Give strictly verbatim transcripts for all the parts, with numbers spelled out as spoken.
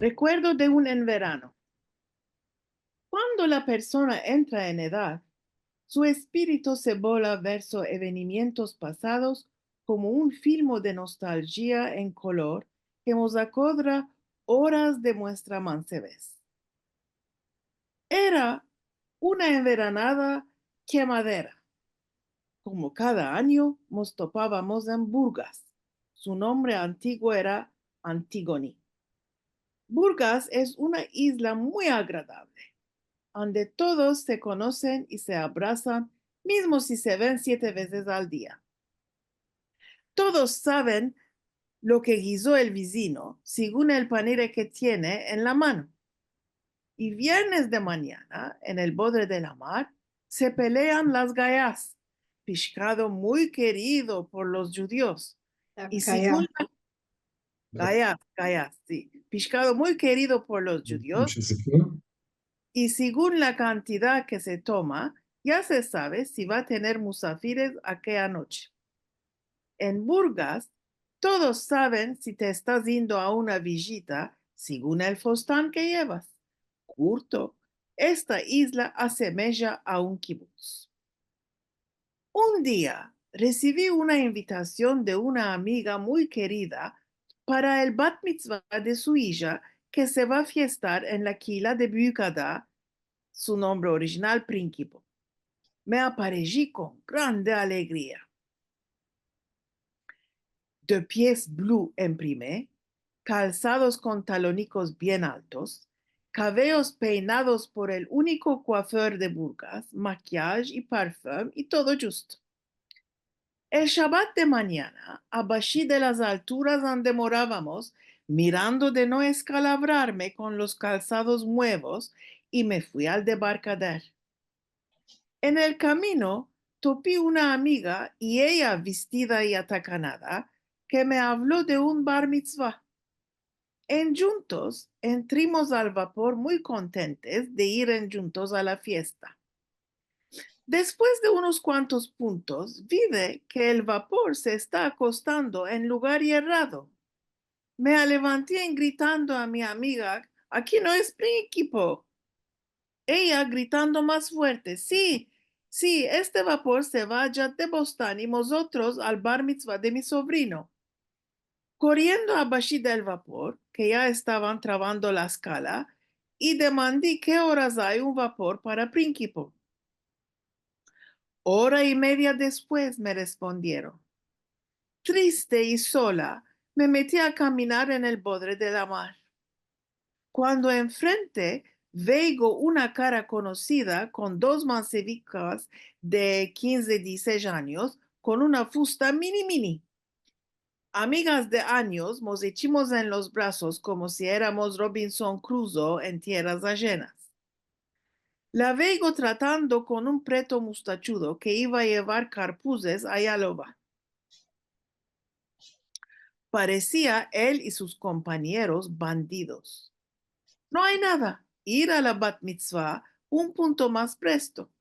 Rekuerdo de un enverano. Kuando la persona entra en edad, su espirito se bola verso evenimientos pasados komo un filmo de nostalgia en kolor ke mos akodra oras de muestra mansevez. Era una enveranada kemadera. Komo kada anyo, mos topavamos en Burgas. Su nombre antiguo era Antigoni. Burgas es una izla muy agradavle, ande todos se konosen i se abrasan, mizmo si se ven siete vezes al dia. Todos saven lo ke gizo el vizino, segun el panire ke tiene en la mano. I viernes de manyana, en el bodre de la mar, se pelean las gayas, pishkado muy kerido por los djudios. I segun la gayas, gayas, si. Pishkado muy kerido por los djudios. I segun la kantidad ke se toma, ya se save si va a tener musafires akeya noche. En Burgas, todos saven si te estas indo a una vijita segun el fostan ke yevas. Kurto, esta izla asemeja a un kibutz. Un dia resivi una invitasion de una amiga muy kerida para el bat mitzva de su ija ke se va a fiestar en la kila de Büyükada, su nombre orijinal Prinkipo. Me apareji kon grande alegria. De pies blu en prime, kalsados kon talonikos bien altos, kaveos peinados por el uniko kuafer de Burgas, makiyaj i parfum i todo djusto. El shabat de manyana, abashi de las alturas ande moravamos, mirando de no eskalavrarme kon los kalsados muevos, i me fui al debarkader. En el kamino topi una amiga i eya vistida i atakanada ke me avlo de un bar mitzva. Endjuntos entrimos al vapor muy kontentes de ir endjuntos a la fiesta. Despues de unos kuantos puntos, vide ke el vapor se esta akostando en lugar yerrado. Me alevanti en gritando a mi amiga: "Aki no es Prinkipo!" Eya gritando mas fuerte: "Si, si, este vapor se va a Yad de Bostan i mozotros al bar mitzva de mi sovrino." Koriendo abashi del vapor, ke ya estavan travando la eskala, i demandi ke oras ay un vapor para Prinkipo. "Ora i media despues," me respondieron. Triste i sola, me meti a kaminar en el bodre de la mar. Kuando enfrente veigo una kara konosida kon dos mansevikas de kinze, dizisesh anyos, kon una fusta mini-mini. Amigas de anyos, mos echimos en los brazos komo si eramos Robinson Crusoe en tierras ajenas. La veigo tratando kon un preto mustachudo ke iva a yevar karpuzes a Yalova. Paresia el i sus kompañeros bandidos. No ay nada, ir a la bat mitzva un punto mas presto.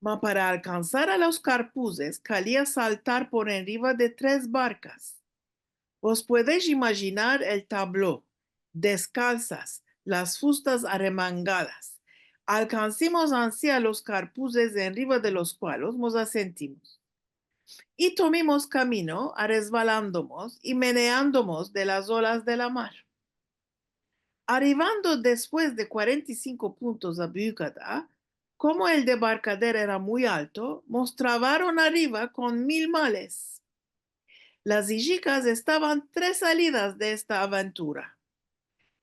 Ma para alkansar a los karpuzes, kalia saltar por enriva de tres barkas. Vos puedesh imajinar el tablo: deskalsas, las fustas arremangadas. Alkansimos ansi a los karpuzes enriva de los kualos mos asentimos. I tomimos kamino, aresvalandomos i meneandomos de las olas de la mar. Arivando despues de kuarenta i sinko puntos a Büyükada, komo el debarkader era muy alto, mos travaron ariva kon mil males. Las ijikas estavan tres salidas de esta aventura.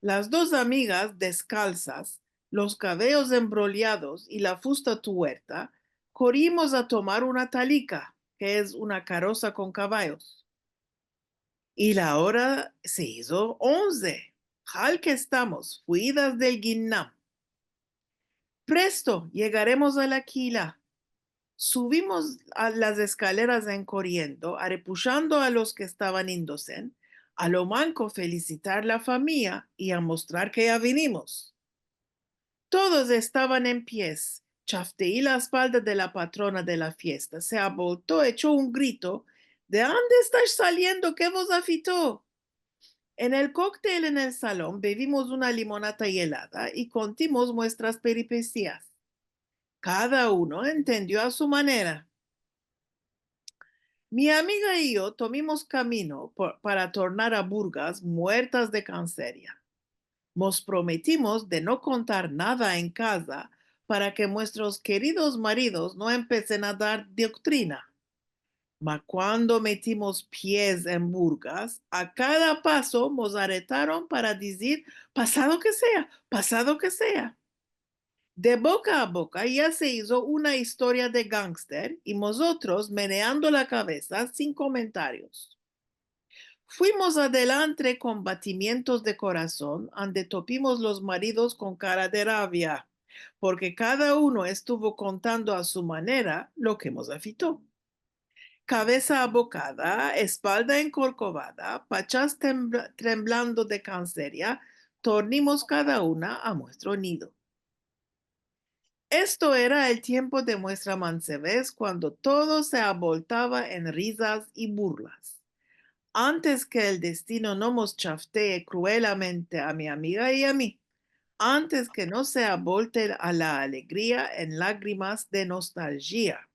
Las dos amigas deskalsas, los kaveos embrolyados i la fusta tuerta, korimos a tomar una talika, ke es una karosa kon kavayos. I la ora se izo onze. Hal ke estamos, fuidas del ginnam. Presto, yegaremos a la kila. Suvimos a las eskaleras en koriendo, arepushando a los ke estavan indosen, a lo manko felisitar la famiya i amostrar ke ya vinimos. Todos estavan en pies. Chaftei la espalda de la patrona de la fiesta. Se abolto, echo un grito: "De ande estash saliendo? Ke vos afito?" En el koktel en el salon bevimos una limonata yelada i kontimos muestras peripesias. Kada uno entendio a su manera. Mi amiga i yo tomimos kamino por, para tornar a Burgas muertas de kanseria. Mos prometimos de no kontar nada en kaza para ke muestros keridos maridos no empesen a dar doktrina. Ma kuando metimos pies en Burgas, a kada paso mos aretaron para dizir: "Pasado ke sea, pasado ke sea". De boka a boka ya se izo una istoria de gangster i mozotros meneando la kavesa sin komentarios. Fuimos adelantre kon batimientos de korason, ande topimos los maridos kon kara de ravia, porke kada uno estuvo kontando a su manera lo ke mos afito. Kavesa abokada, espalda enkorkovada, pachas tembla-, tremblando de kanseria, tornimos kada una a muestro nido. Esto era el tiempo de muestra mansevez, kuando todo se aboltava en rizas i burlas. Antes ke el destino no mos chaftee kruelamente a mi amiga i a mi, antes ke no se abolte a la alegria en lagrimas de nostalgia,